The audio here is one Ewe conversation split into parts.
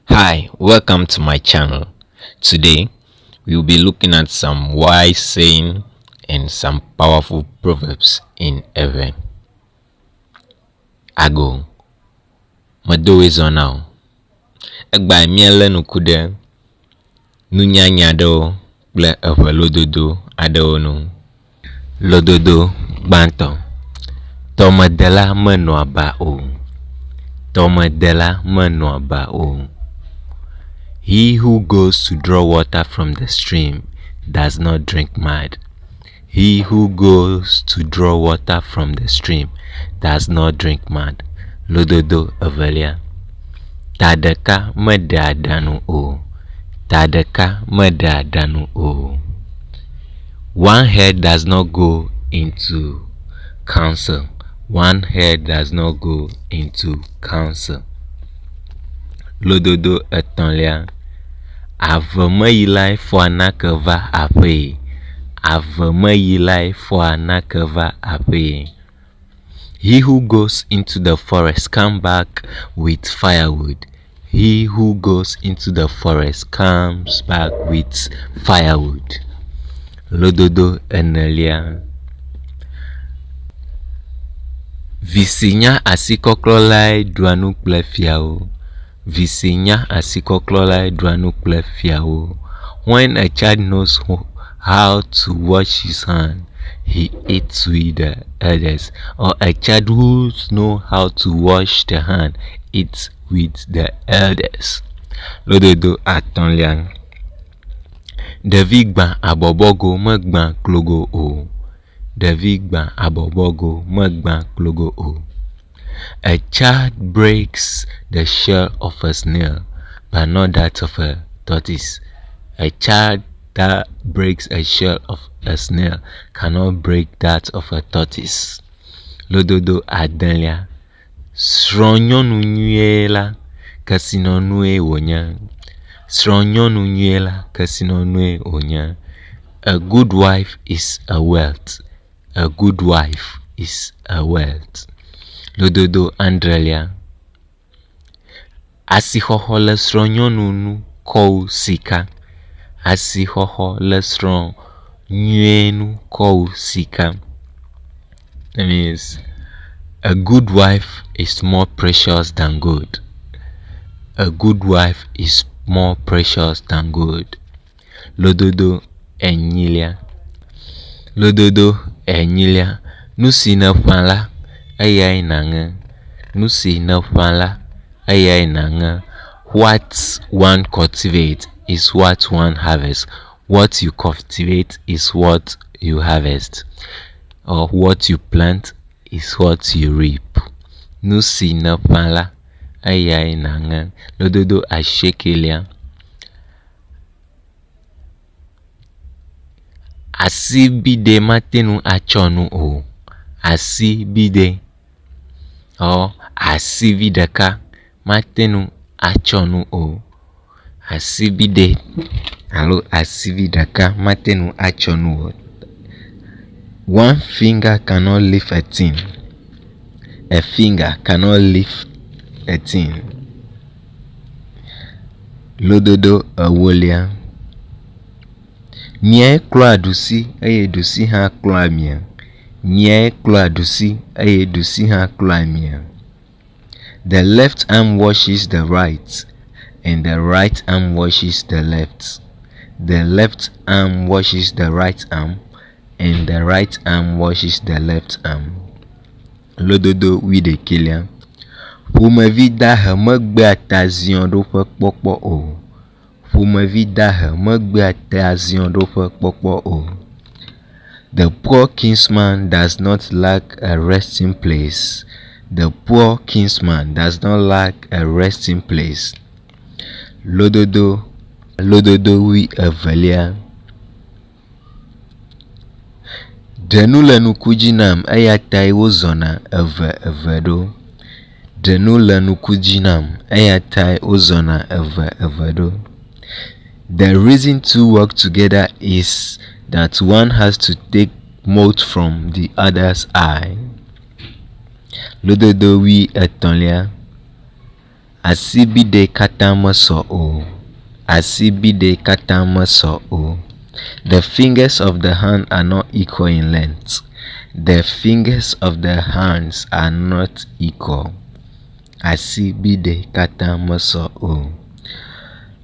Hi, welcome to my channel. Today, we will be looking at some wise saying and some powerful proverbs in Ewe. Ago, medo woe zɔ na wò. Egbea míalé ŋku ɖe nunyanya aɖewo kple eŋelododo aɖewo ŋu. Lododo gbãtɔ, tɔmedela menɔa ba o. Tɔmedela menɔa ba o. He who goes to draw water from the stream does not drink mud. He who goes to draw water from the stream does not drink mud. Lododo evelia. Ta ɖeka meɖea ɖanu o. Ta ɖeka meɖea ɖanu o. One head does not go into council. One head does not go into council. Lododo etɔ̃lia. Avemeyilae fɔa nake va aƒee. Avemeyilae fɔa nake va aƒee. He who goes into the forest come back with firewood. He who goes into the forest comes back with firewood. Lododo enelia. Vi si nya asikɔklɔ lae ɖua nu kple fiawo. Vi si nya asikɔklɔ lae ɖua nu kple fiawo. When a child knows how to wash his hand, he eats with the elders. Or a child who know how to wash the hand eats with the elders. Lododo atɔ̃lia. Ɖevi gbã abɔbɔgo megbã klogo o. Ɖevi gbã abɔbɔgo megbã klogo o. A child breaks the shell of a snail, but not that of a tortoise. A child that breaks a shell of a snail cannot break that of a tortoise. Lododo adelia. Srɔ̃nyɔnu nyuie la, kesinɔnue wònye. Srɔ̃nyɔnu nyuie la, kesinɔnue wònye. A good wife is a wealth. A good wife is a wealth. Lododo adrelia. Asixɔxɔ le srɔ̃nyɔnu ŋu kɔ wu sika. Asixɔxɔ le srɔ̃ nyuie ŋu kɔ wu sika. That means a good wife is more precious than gold. A good wife is more precious than gold. Lododo enyilia. Lododo enyilia. Nu si nèƒã la, eyae nàŋe. Nu si nèƒã la, eyae nàŋe. What one cultivates is what one harvests. What you cultivate is what you harvest. Or what you plant is what you reap. Nu si nèƒã la, eyae nàŋe. Lododo asiekelia. Asibide mate ŋu atsɔ nu o. Asibide or asivi ɖeka mate ŋu atsɔ nu o. Asibide alo asivi ɖeka mate ŋu atsɔ nu o. One finger cannot lift a thing. A finger cannot lift a thing. Lododo ewolia. Miae klɔa ɖusi eye ɖusi hã klɔa mia. Miae klɔa ɖusi eye ɖusi hã klɔa mia. The left arm washes the right and the right arm washes the left. The left arm washes the right arm and the right arm washes the left arm. Lododo wuiɖekɛlia. Ƒomevi dahe megbea taziɔɖoƒe kpɔkpɔ o. Ƒomevi dahe megbea taziɔɖoƒe kpɔkpɔ o. The poor kinsman does not lack a resting place. The poor kinsman does not lack a resting place. Lododo lododo wui evelia. Ɖe nu le ŋku dzi nam eya tae wozɔna eve eve ɖo. Ɖe nu le ŋku dzi nam eya tae wozɔna eve eve ɖo. The reason two work together is that one has to take mote from the other's eye. Lododo wui etɔ̃lia. Asibide katã mesɔ o. Asibide katã mesɔ o. The fingers of the hand are not equal in length. The fingers of the hands are not equal. Asibide katã mesɔ o.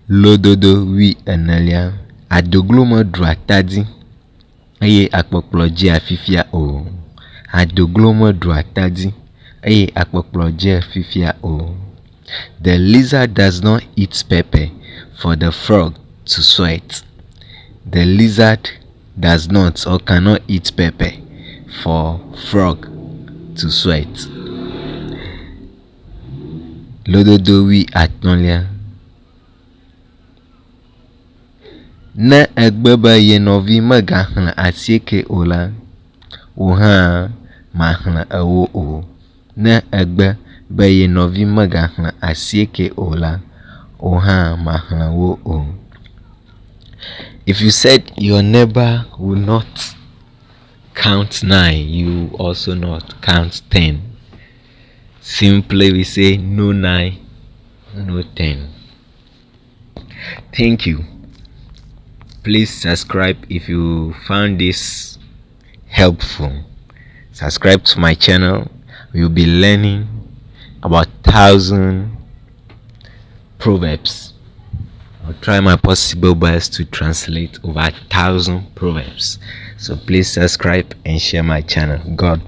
Lododo wui enelia. Adoglo meɖua atadi eye akpɔkplɔ dzea fifia o. Adoglo meɖua atadi eye akpɔkplɔ dzea fifia o. The lizard does not eat pepper for the frog to sweat. The lizard does not or cannot eat pepper for frog to sweat. Lododo wui atɔ̃lia. Ne ègbe be ye nɔvi megaxlẽ asieke o la, wò hã màxlẽ ewo o. Ne ègbe be ye nɔvi megaxlẽ asieke o la, wò hã màxlẽ wo o. If you said your neighbor will not count 9, you also not count 10. Simply we say no 9, no 10. Thank you. Please subscribe if you found this helpful. Subscribe to my channel. You'll be learning about 1,000 proverbs. I'll try my possible best to translate over 1,000 proverbs. So please subscribe and share my channel. God.